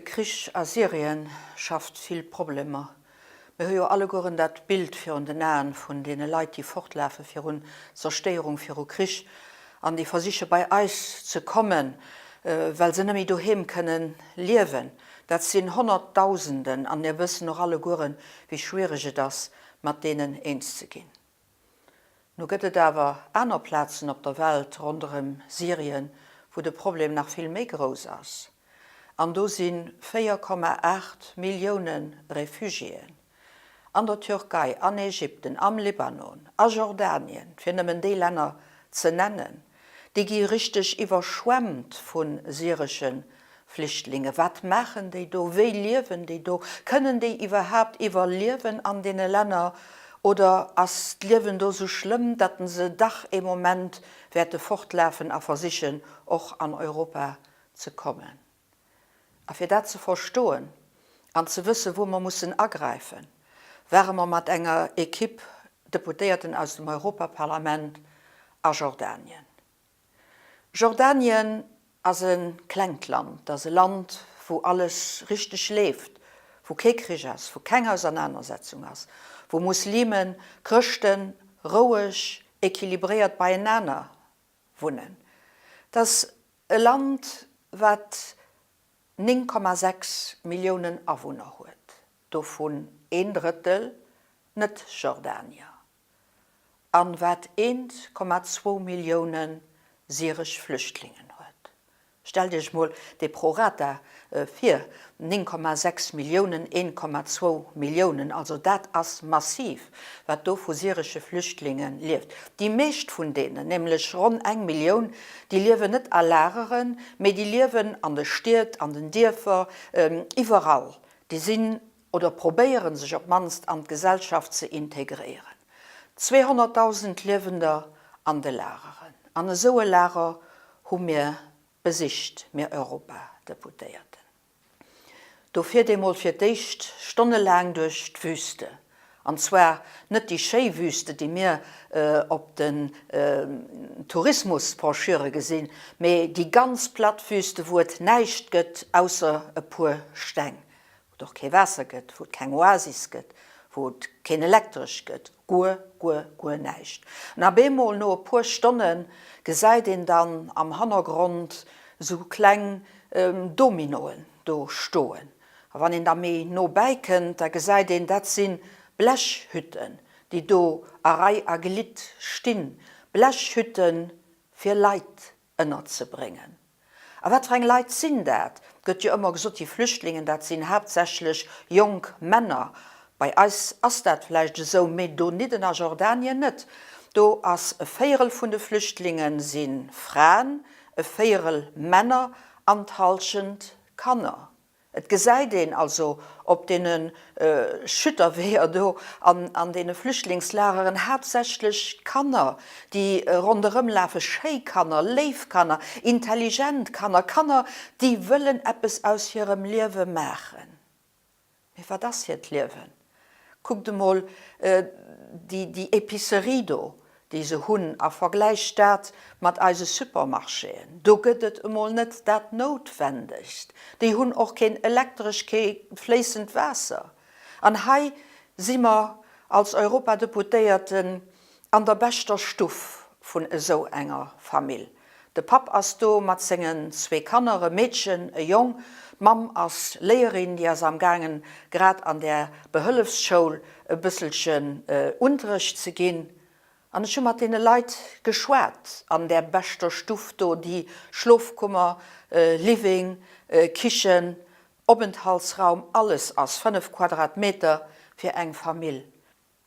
Krich a Syrien schafft vill Problemer. Mir hu jo allegueren dat Bild virun den Aen vun deene Leit, déi fortlafe virun Zerstéierung, viru Krich an déi versiche bei eis ze kommen, well se net méi doheem kënnen liewen. Dat sinn Honnertdausenden an mir wëssen och allegueren, wéi schwiereg et ass, mat deenen eens ze ginn. Nu gëtt et awer aner Plazen op der Welt ronderëm Syrien, wou de Problem nach vill méi grouss ass. An do si 4,8 Millioune Refugiéen. An der Türkei, an Ägypten, am Libanon, a Jordanien, fir nëmmen déi Länner ze nennen. Déi gi richteg iwwerschwemmt vu syresche Flüchtlinge. Wat maachen déi do? Wéi liewen déi do? Kënnen déi iwwerhaapt iwwerliewen an deene Länner? Oder ass d'Liewen do sou schlëmm, datt se dach ee Moment wäerte fortlafen a versichen, och an Europa ze kommen? A fir dat ze verstoen an ze wëssen, wou mer mussen agräifen, ware mer mat enger Equipe Deputéierten aus dem Europaparlament a Jordanien. Jordanien ass e klengt Land, ass e Land, wou alles richteg leeft, wou kee Krich ass, wou keng Ausernanersetzung ass, wou Muslimen, Chrëschten roueg, equilibréiert beienaner wunnen. Et ass e Land, wat 9,6 Milliounen Awunner huet, dovun een Drëttel Net-Jordanier, an wat 1,2 Millioune syresch Flüchtlingen huet. Stellt Iech mol dee Prorata vir, 9,6 Milliounen, 1,2 Milliounen, also dat ass massiv, wat do vu syresche Flüchtlinge lieft. Déi meescht vun deenen, nämlech ronn eng Millioun, déi liewen net a Lageren, mee déi liewen an de Stied, an den Dierfer, iwwerall. Déi sinn oder probéiere sech op d'mannst an d'Gesellschaft ze integréieren. 200.000 liewen der an de Lageren. An esou e Lager hu mir besicht, mir Europadeputéierten. Do fiert ee mol fir d'éischt stonnelaang duerch d'Wüste. An zwar net déi schéi Wüste, déi mir op den Tourismusbroschüre gesinn, mee déi ganz platt Wüste, wou et näischt gëtt ausser e puer Steng. Wou et och kee Waasser gëtt, wou et keng Oasis gëtt, wou et keen Elektresch gëtt, guer, guer, guer näischt. An ab eemol, no e puer Stonne gesäit een dann am Hannergrond esou kleng Dominoen do stoen. A wann een da méi no bäi kënnt, da gesäit een, dat si Blechhütten, déi do a Rei a Glidd stinn, Blechhütte fir Leit ënnerzebréngen. A wat fir eng Leit sinn dat? Et gëtt jo ëmmer gesot, déi Flüchtlingen, dat sinn haaptsächlech jonk Männer. Bei eis ass dat vläicht esou, mee donidden a Jordanien net. Do ass e Véierel vun de Flüchtlinge si Fraen, e Véierel Männer an d'Hallschent Kanner. Et gesäit een also op deene Schütterweeër do an an deene Flüchtlingslageren haaptsächlech Kanner, déi ronderëm lafen, schéi Kanner, léif Kanner, intelligent Kanner, Kanner, déi wëllen eppes aus hirem Liewe maachen. Mee wat ass hiert Liewen? Kuckt emol déi Epicerie do, déi se hunn, a vergläicht dat mat eise Supermarchéen. Do gëtt et emol net dat Noutwendegst. Déi hunn och keen Elektresch, kee fléissend Waasser. An hei si mer als Europadeputéierten an der beschter Stuff vun esou enger Famill. De Papp ass do mat sengen zwee Kanner, e Meedchen, e Jong. D'Mamm ass Léierin, déi ass am gaangen grad an där Behëllefsschoul e bësselchen Unterrecht ze ginn. An ech hu mat deene Leit geschwat an där beschter Stuff do, déi Schlofkummer, Living, Kichen, Openthaltsraum, alles ass 5 Quadratmeter fir eng Famill.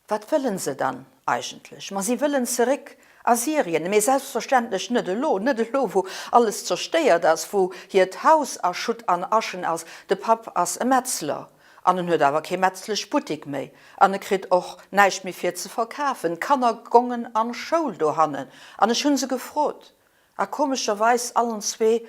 Wat wëllen se dann eigentlech? Ma si wëllen zeréck a Syrien, mee selbstverständlech net elo, net elo wou alles zerstéiert ass, wou hiert Haus a Schutt an Aschen ass. De Papp ass e Metzler an en huet awer kee Metzleschbuttik méi an e kritt och näischt méi fir ze verkafen. D'Kanner gongen an Schoul dohannen an ech hunn se gefrot a komescherweis allen zwee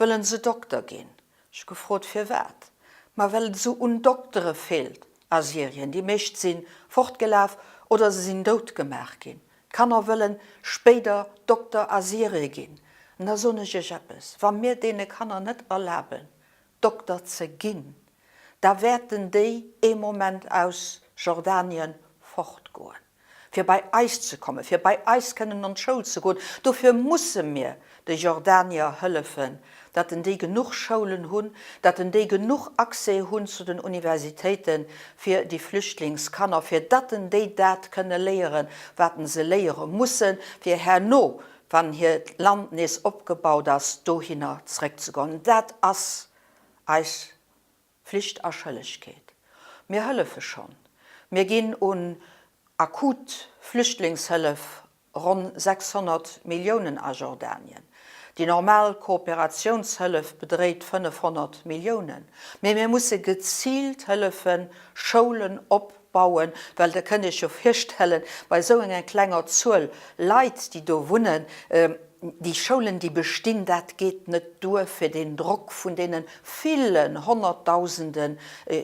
wëllen se Dokter ginn. Ech hu gefrot, firwat. Ma well et esou un Doktere feelt a Syrien. Déi meescht si fortgelaf oder se sinn dout gemaach ginn. D'Kanner wëlle spéider Dokter a Syrie ginn. An da soen ech iech eppes, Wa mir deene Kanner net erlaben, Dokter ze ginn, da wäerten déi ee Moment aus Jordanien fortgoen, fir bei eis ze kommen, fir bei eis kënnen an d'Schoul ze goen. Dofir musse mir de Jordanier hëllefen, datt en déi genuch Schoulen hunn, datt en déi genuch Accès hunn zu den Universitéite fir déi Flüchtlingskanner, fir datt en déi dat kënne léieren, wat en se léiere mussen, fir herno, wann hiert Land nees opgebaut ass, dohinner zrëckzegoen. Dat ass eis Flicht a Schëllegkeet. Mir hëllefe schonn. Mir ginn un akut Flüchtlingshëllef ronn 600 Milliounen a Jordanien. Déi normal Kooperatiounshëllef bedréit 500 Milliounen. Mee mir musse geziilt hëllefen, Schoulen opbauen, well Der kënnt Iech jo virstellen, bei esou enger klenger Zuel Leit, déi do wunnen, déi Schoulen, déi bestinn, dat geet net duer, fir deen Drock vun deene villen Honnertdausende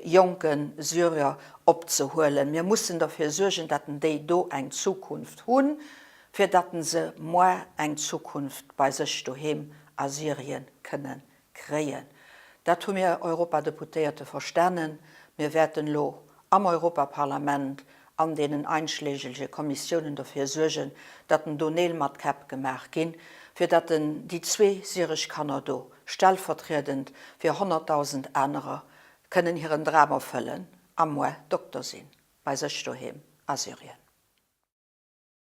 jonke Syrer opzehuelen. Mir mussen derfir suergen, datt déi do eng Zukunft hunn, fir datt se moar eng Zukunft bei sech doheem a Syrien kënne kréien. Dat hu mir Europadeputéierte verstanen. Mir wäerten elo am Europaparlament an deenen einschlägelge Kommissiounen derfir suergen, datt do Neel mat Käpp gemaach ginn, fir datt déi zwee syresch Kanner do stellvertriedend fir 100.000 anerer kënnen hiren Dram erfëllen a moar Dokter sinn bei sech doheem a Syrien.